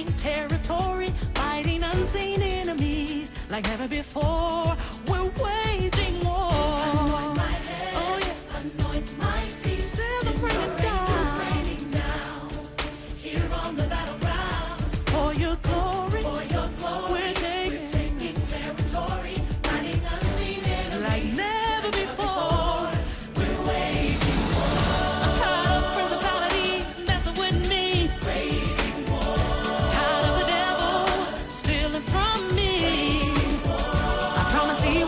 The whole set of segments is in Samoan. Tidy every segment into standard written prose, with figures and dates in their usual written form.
taking territory, fighting unseen enemies like never before. We're waging war. Anoint my head, Oh, yeah. anoint my feet. Send Send them your raining angels down. raining down here on the battleground. For your glory, For your glory, We're taking- we're taking territory, fighting unseen enemies like never before. We're waging war, I'm tired of principalities messing with me. raging war, Tired of the devil stealing from me. I promise he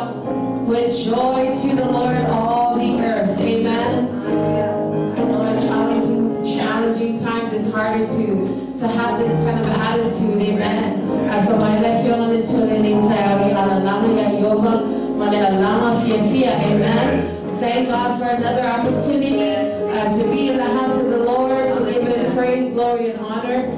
shout with joy to the Lord, all the earth. Amen. I know in challenging, challenging times it's harder to, to have this kind of attitude. Amen. Amen. Thank God for another opportunity to be in the house of the Lord, to give him praise, glory, and honor.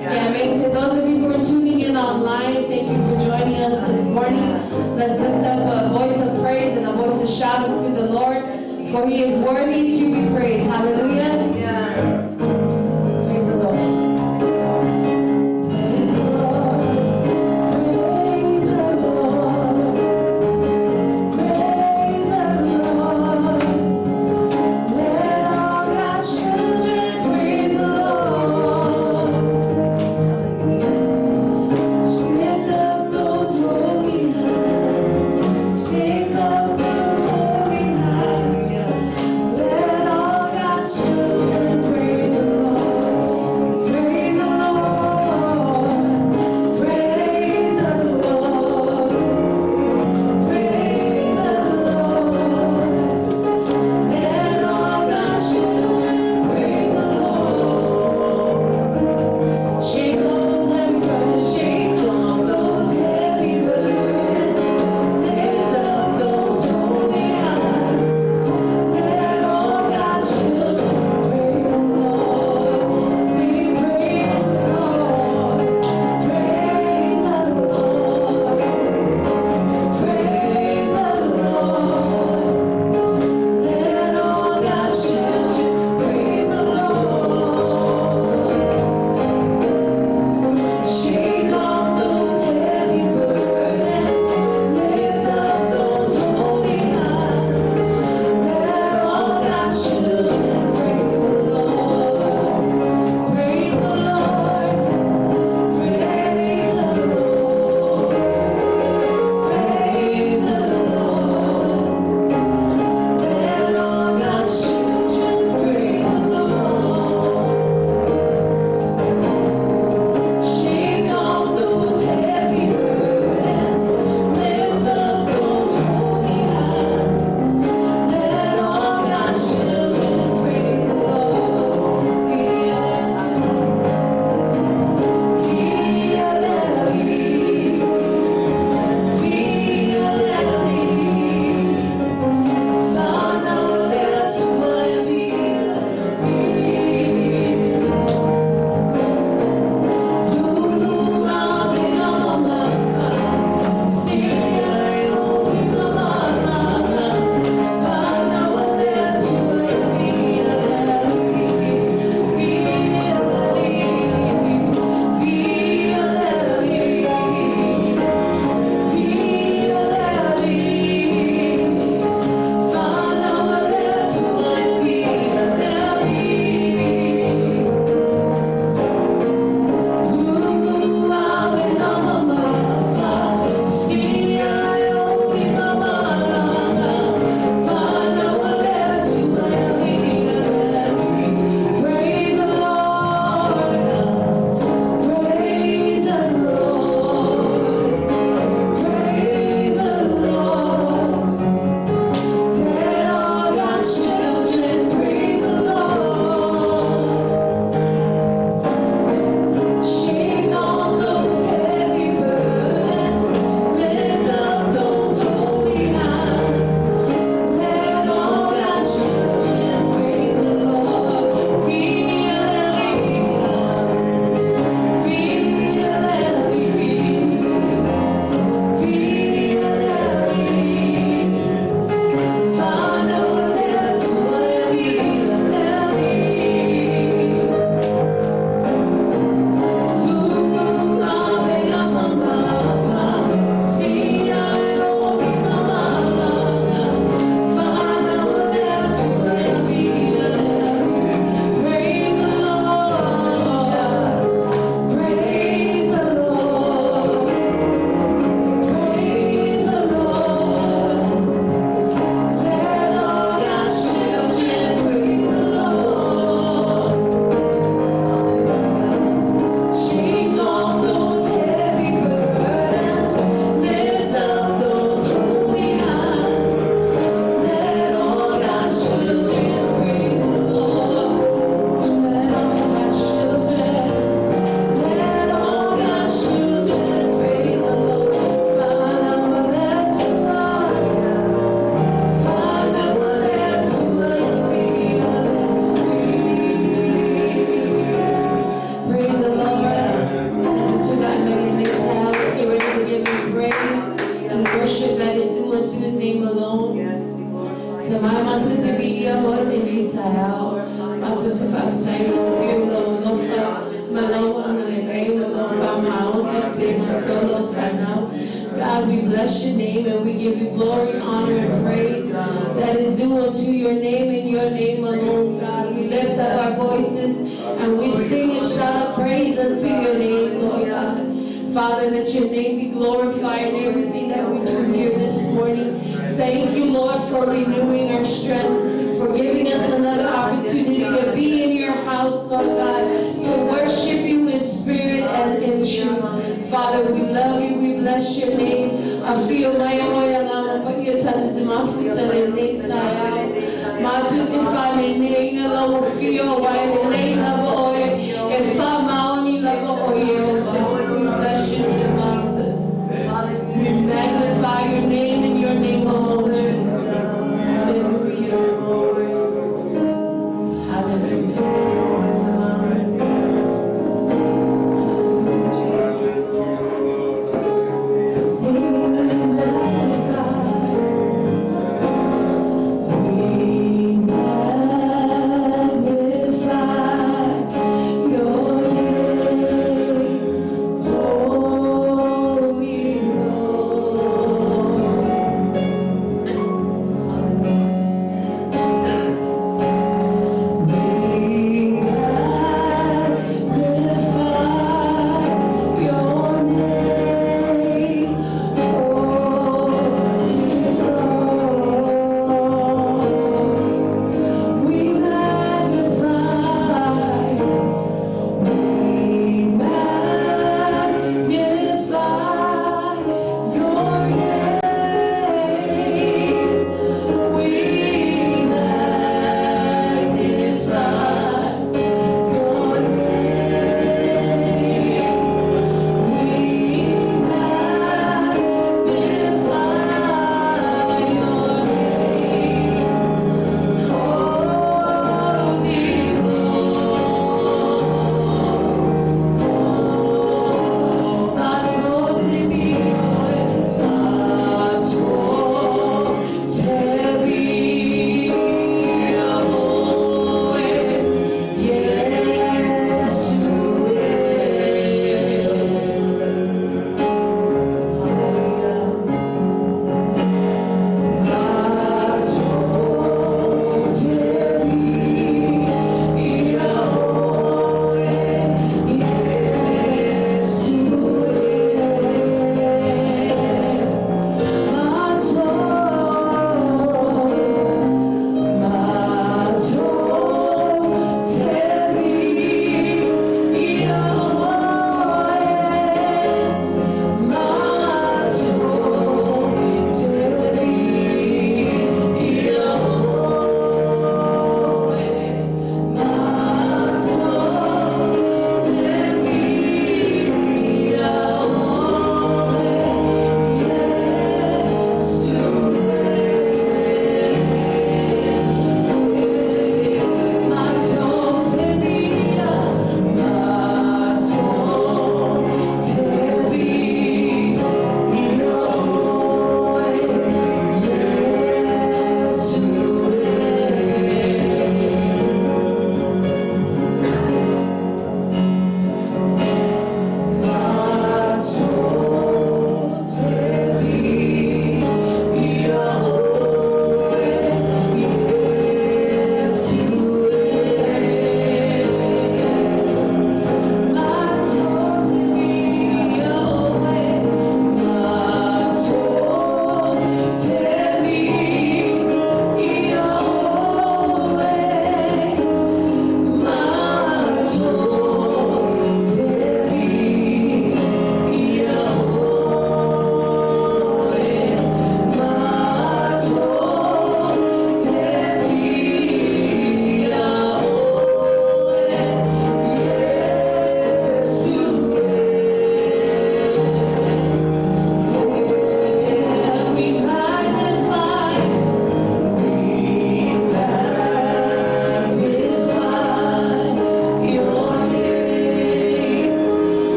Yeah, amazing. Those of you who are tuning in online, thank you for joining us this morning. Let's lift up a voice of praise and a voice of shout unto the Lord, for he is worthy to be praised. Hallelujah. Yeah. Praise the Lord. Praise the Lord. Praise the Lord. Praise the Lord. Let all God's children praise the Lord. Hallelujah. Lift up those holy hands. Shake up those holy hands. Let all God's children Matou te viia oe lenei taeao. Matou te faafetai i lau afio i lou alofa ma lau agalelei ma lou faamaoni ia te matou lau fanau. God, we bless your name and we give you glory, honor, and praise that is due unto your name and your name alone, God. We lift up our voices and we sing and shout out praise unto your name, Lord God. Father, let your name be glorified in everything that we do here this morning. Thank you, Lord, for renewing our strength, for giving us another opportunity to be in your house, Lord God, to worship you in spirit and in truth. Father, we love you. We bless your name. Afio mai oe ala pa ia tatu te mafuta lenei taeao. Matu te whale lau fio wai le lei lava oe. E wha maoni lava oe o. We bless your name, Jesus. We magnify your name and your name alone, Jesus. Hallelujah. Hallelujah. Sing and magnify. We magnify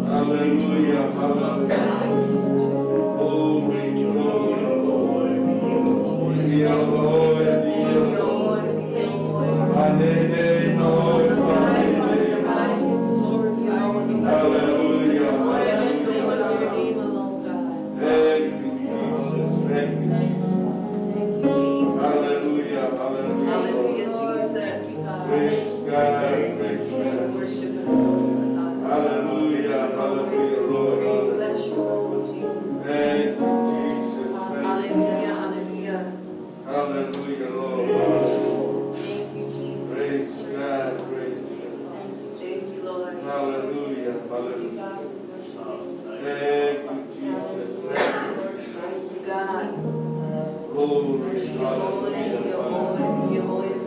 Hallelujah, hallelujah. Glory, glory, glory. Hallelujah. Thank you, Jesus. Thank you, Jesus. Hallelujah, hallelujah. Hallelujah, Jesus. Praise God, praise God. Hallelujah, hallelujah, Lord. Bless you, Lord Jesus. Thank you, Jesus. Thank you. Hallelujah, hallelujah. Hallelujah, Lord. Thank you, Jesus. Praise God, praise God. Thank you, Lord. Hallelujah, hallelujah. Thank you, Jesus. Thank you, Jesus. Thank you, God. Glory, hallelujah. Thank you, Thank Lord. you,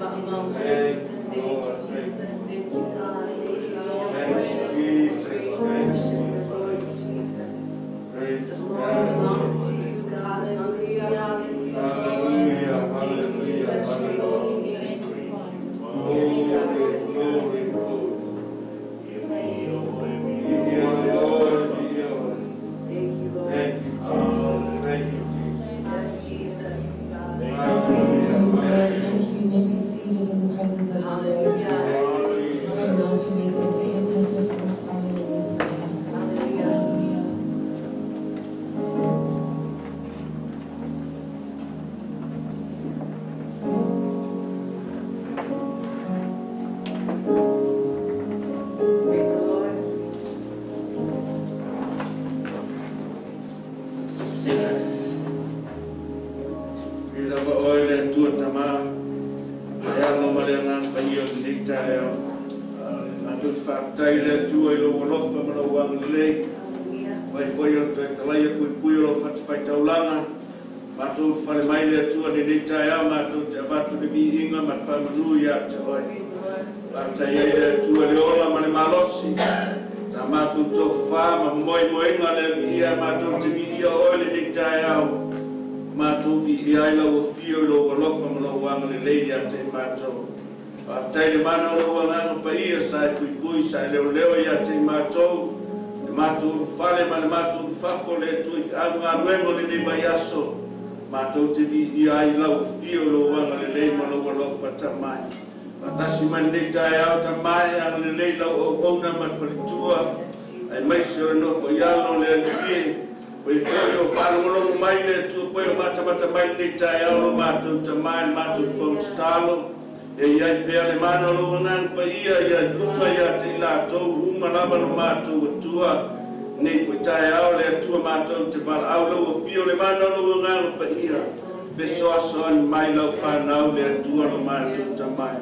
Thank you. Jesus. Thank you, God. Thank you, Lord. Thank you, Jesus. Praise and Thank worship you. and adore you, Jesus. Praise The glory belongs God. to you, God. Hallelujah. Hallelujah, Thank you, hallelujah, Jesus. Thank you, hallelujah. Jesus. Glory, glory, glory. Lord, Lord. Thank you, Lord. Thank you, Jesus. Thank you, Jesus. Yes, Jesus. Hallelujah. Praise the Lord. Thank you. You may be seated in the presence of the Lord. Hallelujah. Thank you, As Jesus. we know to me, to say it's a different time in this Hallelujah. Hallelujah. Praise the Lord. I lava oe le Atua Tamā, le alo ma le agaga paia o lenei taeao. Matou te faafetai i le Atua i lou alofa ma lou agalelei. Hallelujah. Vai foi o toe talaia puipui o lou fatafaitaulaga. Matou fale mai le Atua lenei taeao, matou te avatu le viiga ma le faamanu iā te oe. Praise the Lord. Faafetai ai le Atua le ola ma le malosi. Ta matou tofā ma moemoega le viia matou te viia oe lenei taeao. Matou viia ai lau afio i lou alofa ma lou agalelei ia te matou. Faafetai le mana o lou agaga paia sa e puipui sa e leoleo ia te matou. Le matou fale ma le matou fafo le Atua i feaugaluega o lenei vaiaso. Matou te viia ai lau afio i lou agalelei ma lou alofa tamai. Faatasi mai lenei taeao tamai agalelei lau auauna ma le faletua. Aemaise o le nofo i alo le alii e. Oi foi o faalogologo mai le Atua pei o matamata mai lenei taeao lo matou tamai le matou fautatalo. E iai pea le mana o lou agaga paia ia luga ia te i latou uma lava lo matou Atua. Nei foi taeao le Atua matou te valaau lau afio le mana o lou agaga paia. Fesoasoani mai lau fanau le Atua lo matou tamai.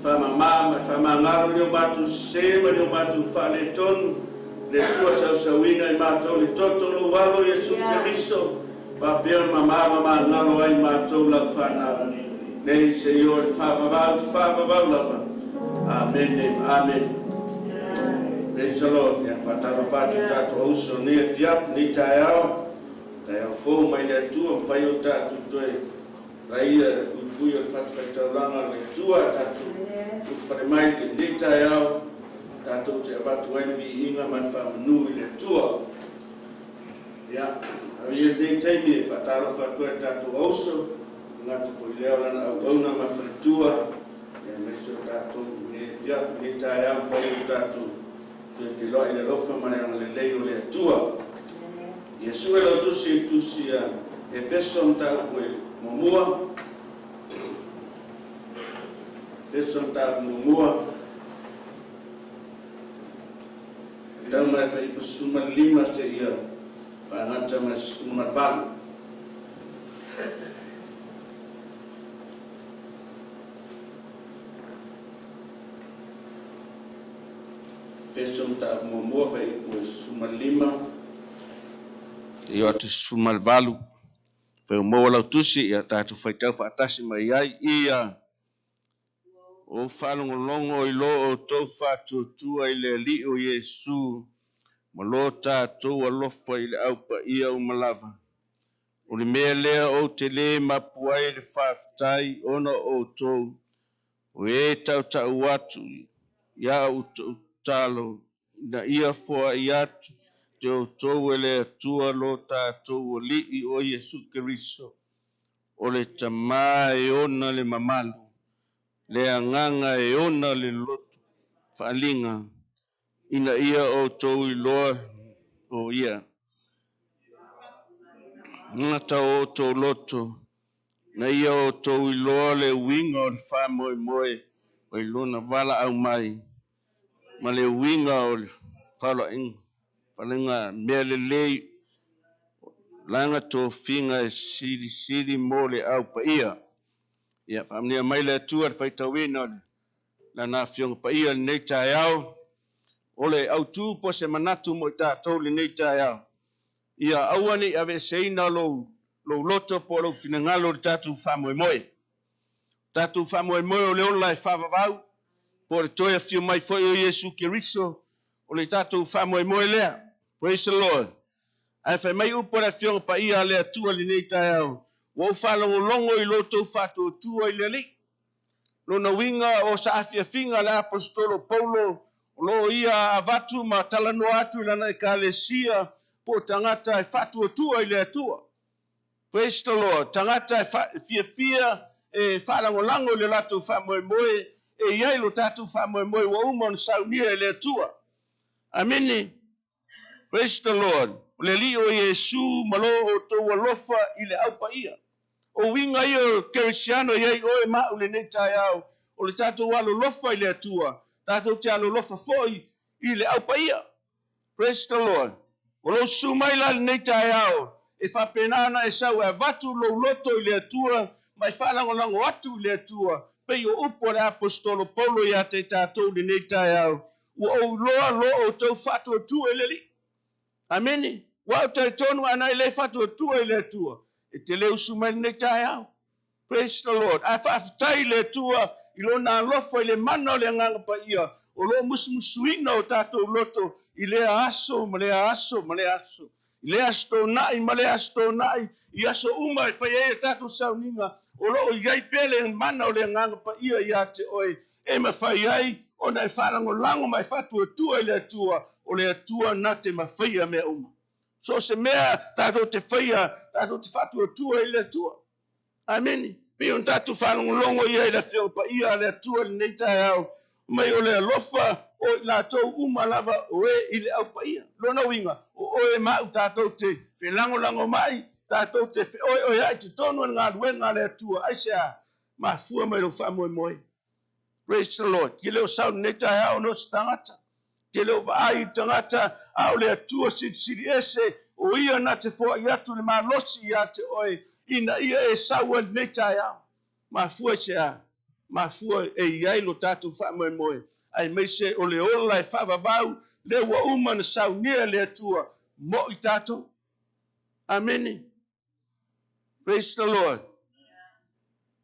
Faamamā ma faamagalo le o matou sesē ma le o matou faaletonu. Le Atua sausauina i matou le toto lou alo Iesu Keriso. Faapea ona mamā ma magalo ai matou lau fanau. Nei seia oo i le faavavau, faavavau lava. Amene, amene. Praise the Lord. Ia faatalofa atu tatou auso nei afiafi, nei taeao. Taeao fou mai le Atua, mafai ona tatou toe laia le puipui o le fatafaitaulaga o le Atua, tatou ulufale mai lenei taeao, tatou te avatu ai le viiga ma le faamanu i le Atua. Ia, avea lenei taimi e faatalofa atu ai le tatou auso, gata foi lea o lana auauna ma le faletua, ia aemaise o tatou nei afiafi, nei taeao, mafai ona tatou toe feiloai i le alofa ma le agalelei o le Atua. Iesu e lau tusi i tusi a Efeso mataupu e muamua. Efeso mataupu muamua. Tau mai fuaiupu 15 seia faagata ma le 18. Efeso mataupu muamua fuaiupu 15 seia oo atu i le 18. Fai o maua lau tusi ia tatou faitau faatasi mai ai ia. O faalogologo i lo outou faatuatua i le Alii o Iesu ma lo tatou alofa i le aupaia uma lava. O le mea lea ou te lē mapu ai le faafetai ona o outou, o e tautau atu ia outou tatalo ina ia foai atu te outou e le Atua lo tatou Alii o Iesu Keriso, o le Tamā e ona le mamalu, le Agaga e ona le loto faaaliga, ina ia outou iloa o ia. Gata o outou loto, na ia outou iloa le uiga o le faamoemoe mai lona valaau mai, ma le uiga o le faalaina faaaliga mea lelei lana tofiga e silisili mo le au paia. Ia faamanuia mai le Atua i le faitauina o Lana Afioga Paia i lenei taeao. O le autu po o se manatu mo i tatou i lenei taeao, ia aua ne i aveeseina lou, lou loto po o lou finagalo i le tatou faamoemoe. O tatou faamoemoe o le ola e faavavau, po o le toe afio mai foi o Iesu Keriso, o le tatou faamoemoe lea. Praise the Lord. Ae fai mai upu a le Afioga Paia a le Atua i lenei taeao, Ua ou faalogologo i lo outou faatuatua i le Alii. Lona uiga o saafiafiga a le Aposetolo Paulo o lo o ia avatu ma talanoa atu i lana Ekalesia po o tagata e faatuatua i le Atua. Praise the Lord. Tagata e fiafia e faalagolago i le latou faamoemoe, e i ai lo tatou faamoemoe ua uma ona saunia e le Atua. Amene. Praise the Lord. O le Alii o Iesu ma lo outou alofa i le Au Paia. O uiga ia o Kerisiano e i ai oe ma au i lenei taeao, o le tatou alolofa i le Atua, tatou te alolofa foi i le Au Paia. Praise the Lord. O lou susu mai la i lenei taeao, e faapena ona e sau e avatu lou loto i le Atua ma e faalagolago atu i le Atua, pei o upu a le Aposetolo Paulo ia te tatou i lenei taeao, Ua ou iloa lo outou faatuatua i le Alii. Amene. Ua ou talitonu ana e le faatuatua i le Atua, e te le usu mai lenei taeao. Praise the Lord. Ae faafetai i le Atua i Lona alofa i le mana o le Agaga Paia o lo o musumusuina o tatou loto i lea aso ma lea aso ma lea aso, i lea Aso Toonai ma lea Aso Toonai, i aso uma e fai ai a tatou sauniga, o lo o i ai pea le mana o le Agaga Paia ia te oe e mafai ai ona e faalagolago ma e faatuatua i le Atua, o le Atua na te mafaia mea uma. So o se mea tatou te faia, tatou te faatuatua i le Atua. Amene. Pei ona tatou faalogologo ia i le Afioga Paia a le Atua i lenei taeao, mai o le alofa o i latou uma lava o e i le Au Paia. Lona uiga, o oe ma au tatou te felagolago mai, tatou te feoeoeai i totonu o le galuega a le Atua. Aisea? Mafua mai lou faamoemoe. Praise the Lord. Ke le o sau lenei taeao ona o se tagata. Ke le o vaai i tagata, a o le Atua silisili ese, o ia na te foai atu le malosi ia te oe, ina ia e sau ai lenei taeao. Mafua i se a? Mafua e i ai lo tatou faamoemoe, aemaise o le ola e faavavau, lea ua uma ona saunia e le Atua mo i tatou. Amene. Praise the Lord.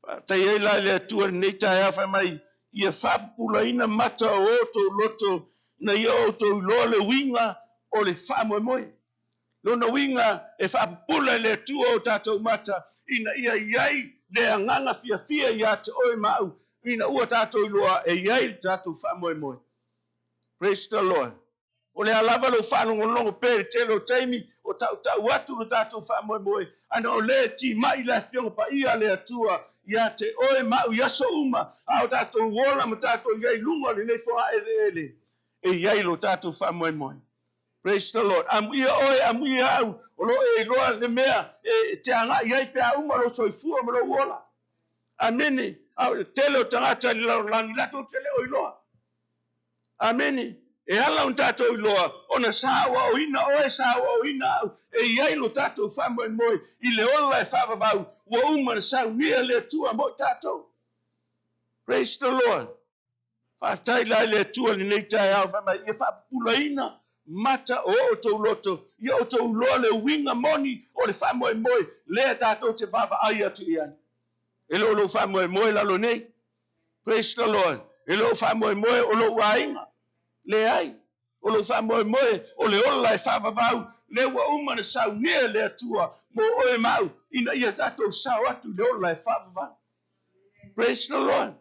Faafetai ai la i le Atua i lenei taeao fai mai, ia faapupulaina mata o outou loto ina ia outou iloa le uiga o le faamoemoe. Lona uiga e faapupula e le Atua o tatou mata ina ia i ai le agaga fiafia ia te oe ma au ina ua tatou iloa e i ai le tatou faamoemoe. Praise the Lord. O le a lava lou faalogologo pea i le tele o taimi o tautau atu lo tatou faamoemoe, ana o lea e timai le Afioga Paia a le Atua ia te oe ma au i aso uma a o tatou ola ma tatou i ai i luga o lenei fogaeleele e i ai lo tatou faamoemoe. Praise the Lord. Amuia oe, amuia au, o lo o e iloa le mea e te agai i ai pe a uma lou soifua ma lou ola. Amene. A o le tele o tagata i le lalolagi latou te le o iloa. Amene. E ala ona tatou iloa, ona sa aoaoina oe, sa aoaoina au, e i ai lo tatou faamoemoe i le ola e faavavau, ua uma ona saunia le Atua mo i tatou. Praise the Lord. Faafetai la i le Atua i lenei taeao, fai mai, ia faapupulaina mata o outou loto, ia outou iloa le uiga moni o le faamoemoe lea tatou te vaavaai atu i ai. E le o lou faamoemoe lalo nei. Praise the Lord. E le o faamoemoe o lou aiga. Leai. O lou faamoemoe o le ola e faavavau, lea ua uma ona saunia e le Atua mo oe ma au, ina ia tatou sao atu i le ola e faavavau. Praise the Lord.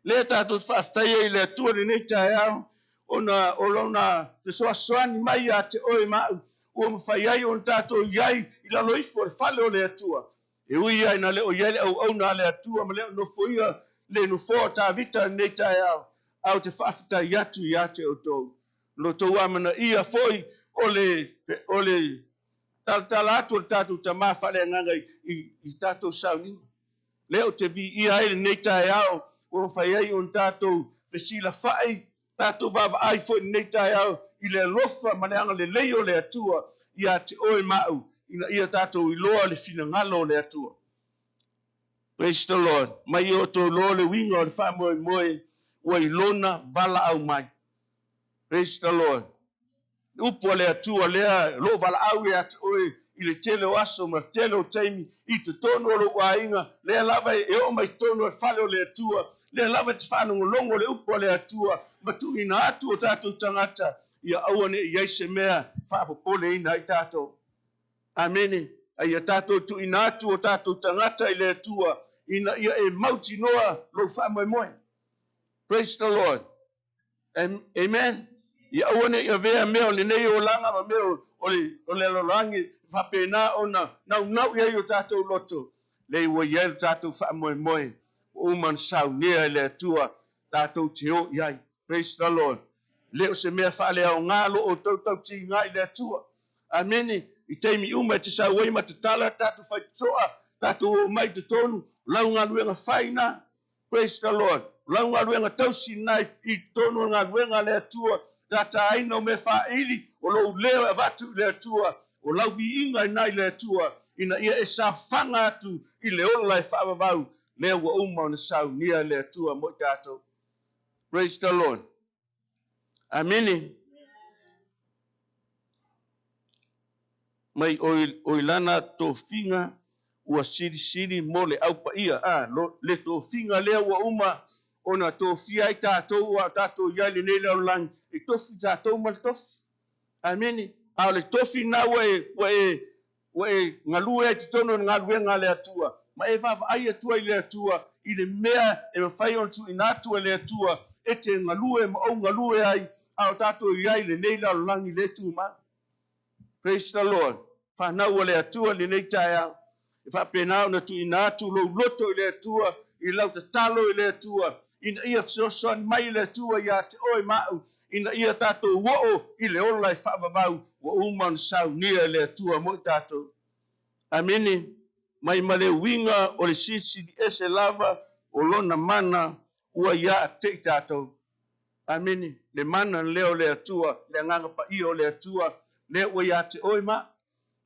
Lea tatou te faafetai ai i le Atua i lenei taeao. ona o lona fesoasoani mai ia te oe ma au, ua mafai ai ona tatou i ai i lalo ifo o le fale o le Atua. E ui ai na le o i ai le auauna a le Atua ma le o nofoia le nofoa o Tavita i lenei taeao, ae ou te faafetai atu ia te outou. Lo tou amanaia foi o le o le talatala atu o le tatou Tama faaleagaga i tatou sauniga. Lea ou te viia ai lenei taeao ua mafai ai ona tatou fesilafai, tatou vaavaai foi i lenei taeao i le alofa ma le agalelei o le Atua ia te oe ma au, ina ia tatou iloa le finagalo o le Atua. Praise the Lord. Mai i outou loa le uiga o le faamoemoe ua i lona valaau mai. Praise the Lord. Le upu a le Atua lea o lo o valaau ia te oe i le tele o aso ma le tele o taimi i totonu o lou aiga, lea lava e oo mai totonu o le fale o le Atua, lea lava e te faalogologo le upu a le Atua ma tuuina atu o tatou tagata, ia aua ne i i ai se mea faapopoleina ai tatou. Amene. A ia tatou tuuina atu o tatou tagata i le Atua, ina ia e mautinoa lou faamoemoe. Praise the Lord. Amen. Ia aua ne i avea mea o lenei olaga ma mea o le lalolagi e faapena ona naunau i ai o tatou loto, lea ua i ai lo tatou faamoemoe, ua uma ona saunia e le Atua tatou te o i ai. Praise the Lord. Le o se mea faaleaoga lo outou tautiga i le Atua. Amene. I taimi uma e te sau ai ma tatala tatou faitotoa, tatou o mai i totonu, lau galuega fai na. Praise the Lord. O lau galuega tausi lena i totonu o le galuega a le Atua, tataaina o mea faaili, o lou leo e avatu i le Atua, o lau viiga ina i le Atua, ina ia e safaga atu i le ola e faavavau, lea ua uma ona saunia e le Atua mo i tatou. Praise the Lord. Amene. Mai oi lana tofiga ua silisili mo le aupaia. A, le tofiga lea ua uma ona tofia ai tatou a o tatou i ai i lenei lalolagi, e tofi tatou ma le tofi. Amene. A o le tofi lena ua e, ua e, ua e galue ai i totonu o le galuega a le Atua, ma e vaavaai atu ai i le Atua i le mea e mafai ona tuuina atu e le Atua e te galue ma ou galue ai, a o tatou i ai i lenei lalolagi le tumau. Praise the Lord. Whanau o le Atua lenei taeao. E faapena ona tuuina atu lou loto i le Atua, i lau tatalo i le Atua, ina ia fesoasoani mai le Atua ia te oe ma au, ina ia tatou oo i le ola e faavavau ua uma ona saunia e le Atua mo i tatou. Amene. Mai ma le uiga o le silisili ese lava o lona mana ua ia te i tatou. Amene. Le mana lea o le Atua, le agaga paia o le Atua, lea ua ia te oe ma au.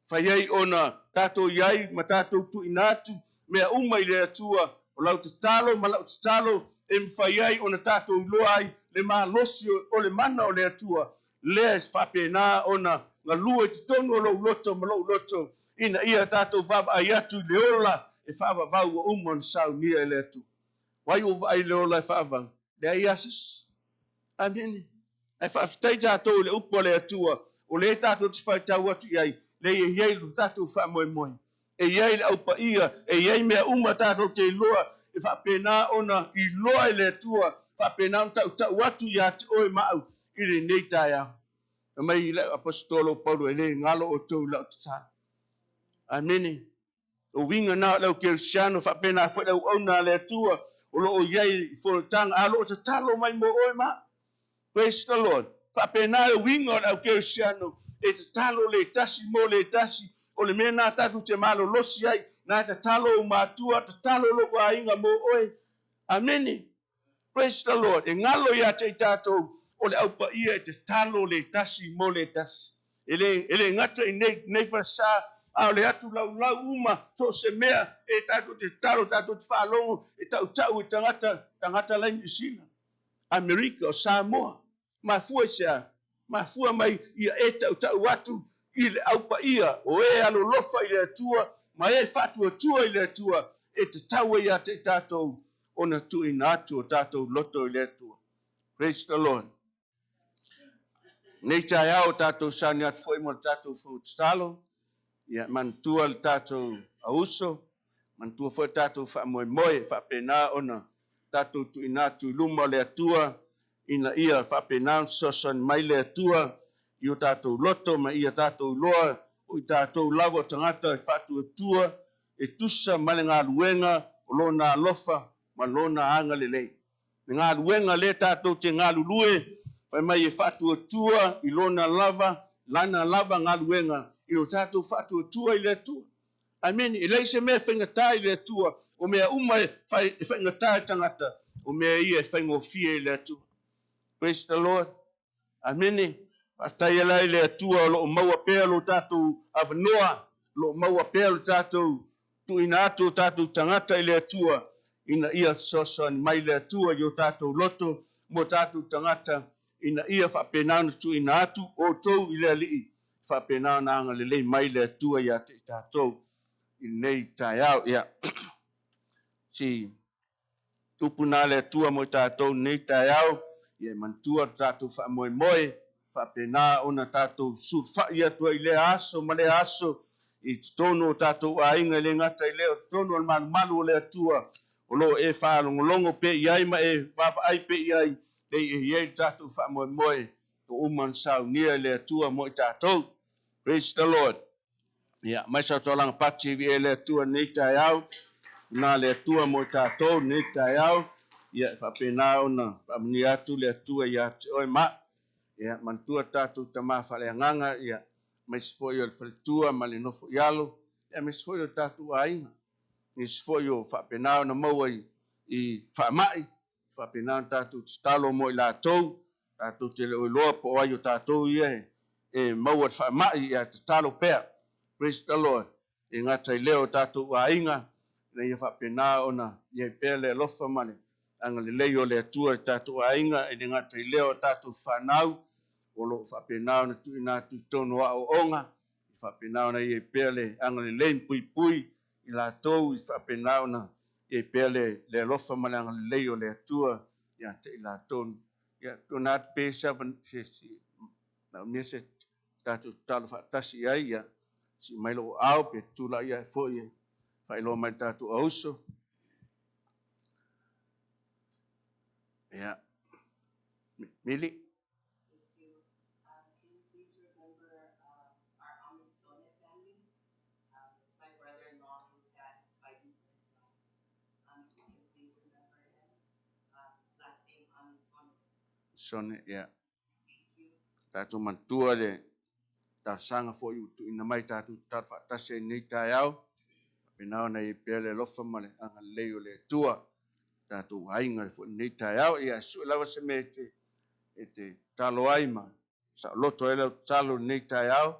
Fai ai ona tatou i ai ma tatou tuuina atu mea uma i le Atua, o lau tatalo ma lau tatalo e mafai ai ona tatou iloa ai le malosi o le mana o le Atua, lea e faapena ona galue i totonu o lou loto ma lou loto, ina ia tatou vaavaai atu i le ola e faavavau ua uma ona saunia e le Atua. O ai ua vaai i le ola e faavavau? Leai lava se isi. Amene. Ae faafetai tatou i le upu a le Atua, o lea tatou te faitau atu i ai, lea e i ai lo tatou faamoemoe. E i ai le aupaia, e i ai mea uma tatou te iloa, e faapena ona iloa e le Atua, faapena ona tautau atu ia te oe ma au i lenei taeao. Fai mai le aposetolo o Paulo, e le galo outou i lau tatalo. Amene. O uiga na o le au kerisiano, faapena foi le auauna a le Atua o lo o i ai i fonotaga, a o lo o tatalo mai mo oe ma au. Praise the Lord. Faapena le uiga o le au kerisiano, e tatalo le tasi mo le tasi, o le mea na tatou te malolosi ai, na e tatalo ou matua, tatalo lou aiga mo oe. Amene. Praise the Lord. E galo ia te i tatou o le aupaia e tatalo le tasi mo le tasi. E le gata i nei falesa, a o le atu laulau uma, so o se mea e tatou te tatalo, tatou te faalogo, e tautau i tagata, tagata la i Niu Sila, Amerika, o Samoa. Mafua i se a? Mafua mai ia e tautau atu i le aupaia o e alolofa i le Atua ma e faatuatua i le Atua, e tatau ai ia te i tatou ona tuuina atu o tatou loto i le Atua. Praise the Lord. Nei taeao o tatou sauni atu foi mo le tatou fono tatalo, ia manatua le tatou auso, manatua foi tatou faamoemoe, faapena ona tatou tuuina atu i luma o le Atua. ina ia faapena ona fesoasoani mai le Atua i o tatou loto ma ia tatou iloa o i tatou lava o tagata e faatuatua e tusa ma le galuega o lona alofa ma lona agalelei. Le galuega lea tatou te galulue fai mai e faatuatua i lona lava, lana lava galuega i lo tatou faatuatua i le Atua. Amene. E leai se mea e faigata i le Atua, o mea uma e faigata i tagata, o mea ia e faigofie i le Atua. Praise the Lord. Amene. Faafetai ala i le Atua o lo o maua pea lo tatou avanoa, o lo o maua pea lo tatou tuuina atu o tatou tagata i le Atua, ina ia fesoasoani mai le Atua i o tatou loto mo tatou tagata, ina ia faapena ona tuuina atu outou i le Alii, faapena ona agalelei mai le Atua ia te i tatou i lenei taeao. Ia, si upu na le Atua mo i tatou lenei taeao, ia e manatua lo tatou faamoemoe, faapena ona tatou sulufai atu ai i lea aso ma lea aso, i totonu o tatou aiga, e le gata i lea, o totonu o le malumalu o le Atua, o lo o e faalogologo pe i ai ma e vaavaai pe i ai, lei e i ai le tatou faamoemoe, o uma na saunia i le Atua mo i tatou. Praise the Lord. Ia, mai sa tolaga pati i e le Atua nei taeao, na le Atua mo i tatou nei taeao, ia e faapena ona faamanuia atu le Atua ia te oe ma. Ia, manatua tatou tama faaleagaga, ia, aemaise foi o le faletua ma le nofo i alo, ia, aemaise foi o le tatou aiga. Nisi foi o faapena ona maua i faamai, faapena ona tatou tatalo mo i latou, tatou te le o iloa po o ai o tatou ia e maua le faamai, ia tatalo pea. Praise the Lord. E gata i lea o tatou aiga, ina ia faapena ona i ai pea le alofa ma le agalelei o le Atua i tatou aiga, e le gata i lea o tatou fanau, o lo o faapena ona tuuina atu i totonu o aoaoga, i faapena ona i ai pea le agalelei ma puipui i latou, i faapena ona i ai pea le alofa ma le agalelei o le Atua ia te i latou. Ia, tuuina atu pe se naomia se tatou tatalo faatasi i ai, ia, si mai lou ao pe tulai ai foi e faailoa mai le tatou auso. Ia, Mili. Thank you. Can you please remember our Amisone family? It's my brother-in-law. His dad is fighting for his life. If you can please remember him. Last name Amisone. Sone, ia. Thank you. Tatou manatua le talosaga foi ua tuuina mai tatou tatalo faatasi ai nei taeao, faapena ona i ai pea le alofa ma le agalelei o le Atua tatou aiga foi lenei taeao. Ia, sue lava se mea e te tatalo ai ma saoloto ai lau tatalo lenei taeao.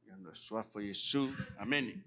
Ia, ona suafa o Iesu. Amene.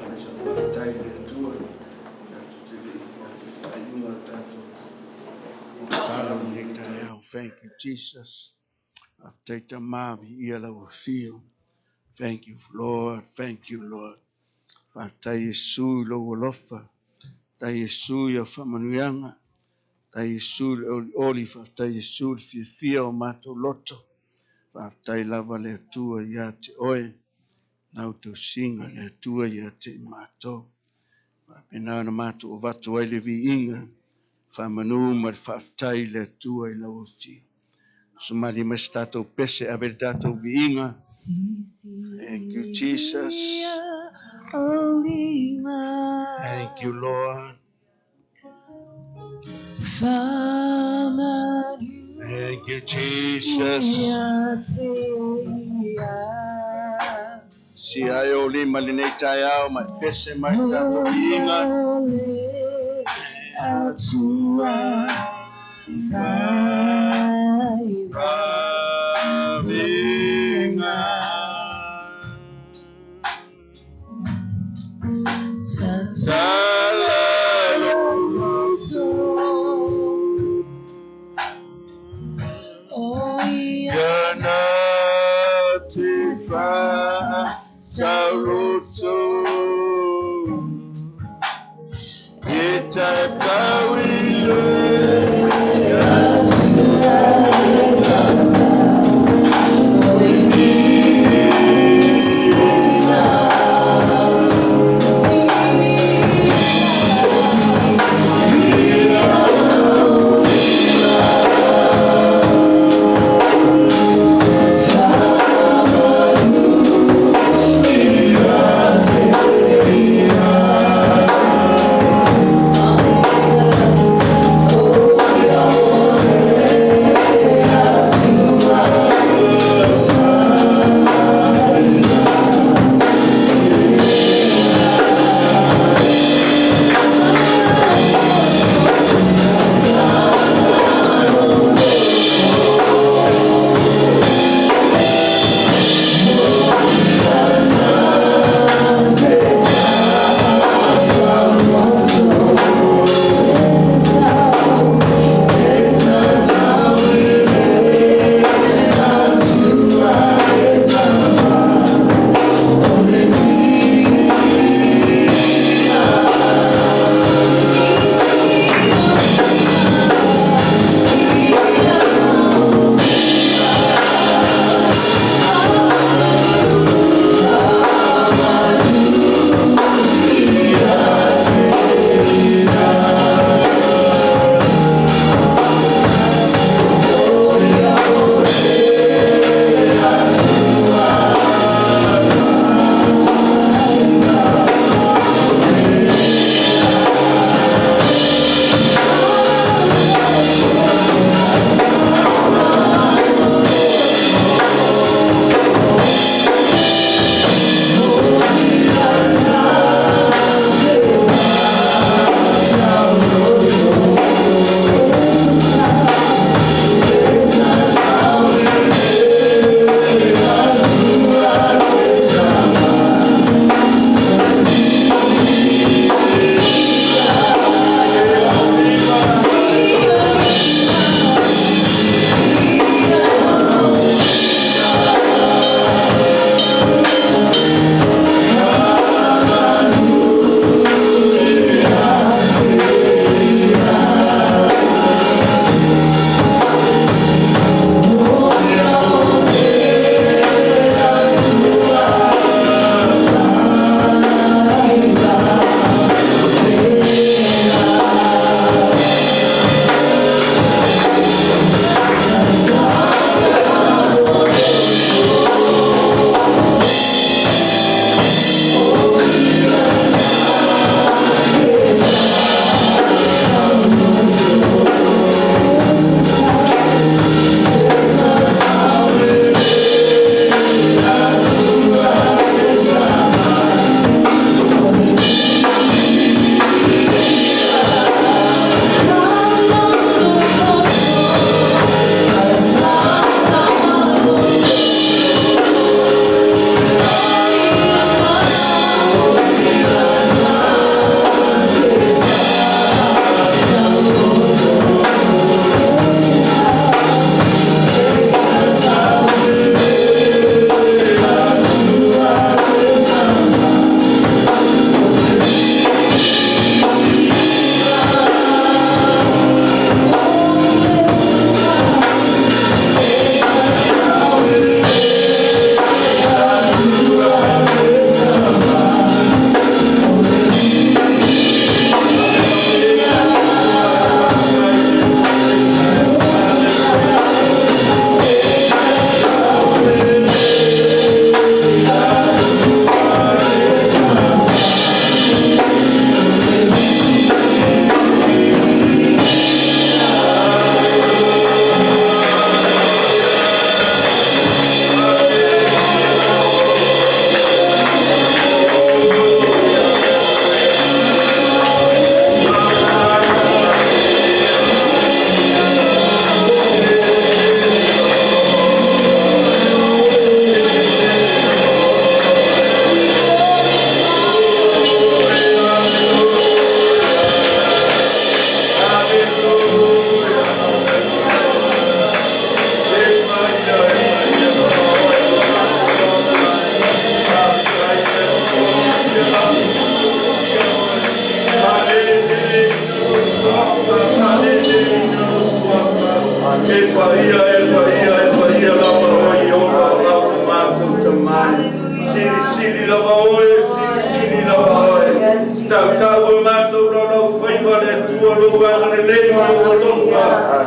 Ave sa faafetai i le Atua tatou te le i tatou faaiuga o le tatou tatalo i lenei taeao. Thank you, Jesus. Faafetai Tama, viia lau afio. Thank you, Lord. Thank you, Lord. Faafetai Iesu i lou alofa. Faafetai Iesu i au faamanuiaga. Faafetai Iesu i le olioli. Faafetai Iesu i le fiafia o matou loto. Faafetai lava le Atua ia te oe. Lau tausiga le Atua ia te i matou. Faapena ona matou avatu ai le viiga, faamanu ma le faafetai i le Atua i lau afio. Sumali mai se tatou pese ave le tatou viiga. Thank you, Jesus. Thank you, Lord. Thank you, Jesus. Si ai o lima lenei taeao mai pese mai tatou viiga. Viiga. Saluto.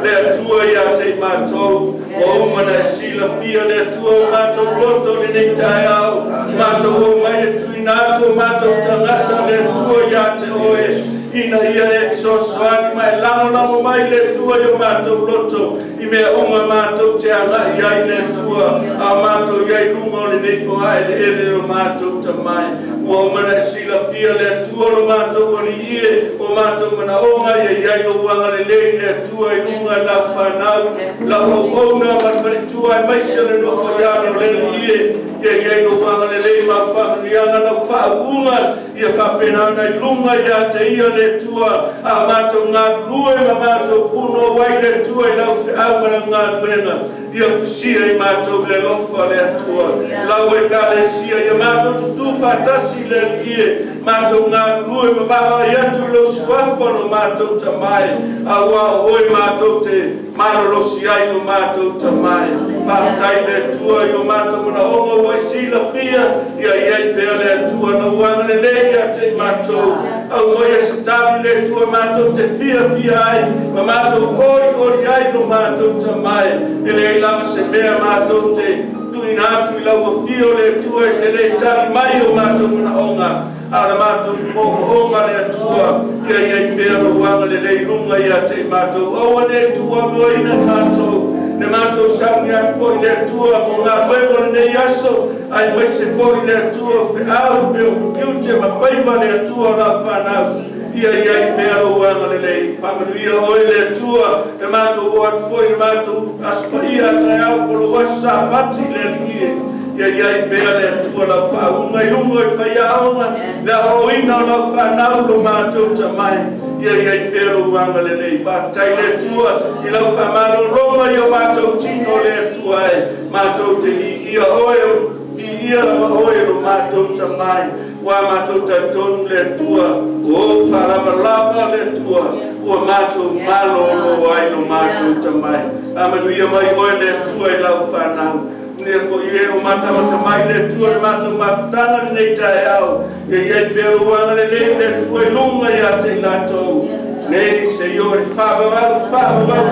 Le Atua ia te i mātou, o umana e sila fia le Atua o mātou loto le nei taeao, mātou o mai le tuina atu o mātou tangata le Atua ia te oe, ina ia e fesoasoani mai lagolago mai le Atua i o matou loto i mea uma matou te agai ai le Atua a matou i ai luga o lenei fogaeleele o matou tamai ua uma ona e silafia le Atua lo matou alii e o matou manaoga ia i ai lou agalelei le Atua i luga i lau fanau lau auauna ma le faletua aemaise o le nofoiano o le Alii e ia i ai lou agalelei ma au faamanuiaga lau faauuga ia faapena ona i luga ia te ia le Atua a matou galulue ma matou punoou ai le Atua i lau feau ma lau galuega ia fusia i matou le alofa o le Atua lau Ekalesia ia matou tutū faatasi i le Alii e matou galulue ma vaavaai atu i lou suafa lo matou tamai auā o oe matou te malolosi ai lo matou tamai. Faafetai i le Atua i o matou manaoga ua e silafia ia i ai pea le Atua lou agalelei ia te i matou. Aumaia se tali le Atua matou te fiafia ai ma matou olioli ai lo matou tamai. E leai lava se mea matou te tuuina atu i lau afio le Atua e te le tali mai o matou manaoga. A o le matou moomooga le Atua ia i ai pea lou agalelei i luga ia te i matou. Aua ne i tuuamoaina matou le matou sauni atu foi le Atua mo galuega o lenei aso aemaise foi le Atua o feau pe o tiute ma faiva le Atua o lau fanau ia i ai pea lou agalelei. Faamanuia oe le Atua le matou o atu foi le matou Aso Paia taeao po o lou Aso Sapati le Alii e ia i ai pea le Atua lau faauuga i luga i faiaoga le aoaoina o lau fanau lo matou tamai ia i ai pea lou agalelei. Faafetai le Atua i lau faamalologa i o matou tino le Atua e matou te viia oe viia lava oe lo matou tamai ua matou talitonu le Atua o faalavalava le Atua ua matou malolo ai lo matou tamai. Amanuia mai oe le Atua i lau fanau Manuia foi e o matamata mai le Atua i le matou mafutaga lenei taeao ia i ai pea lou agalelei le Atua i luga ia te i latou nei seia oo i le faavavau faavavau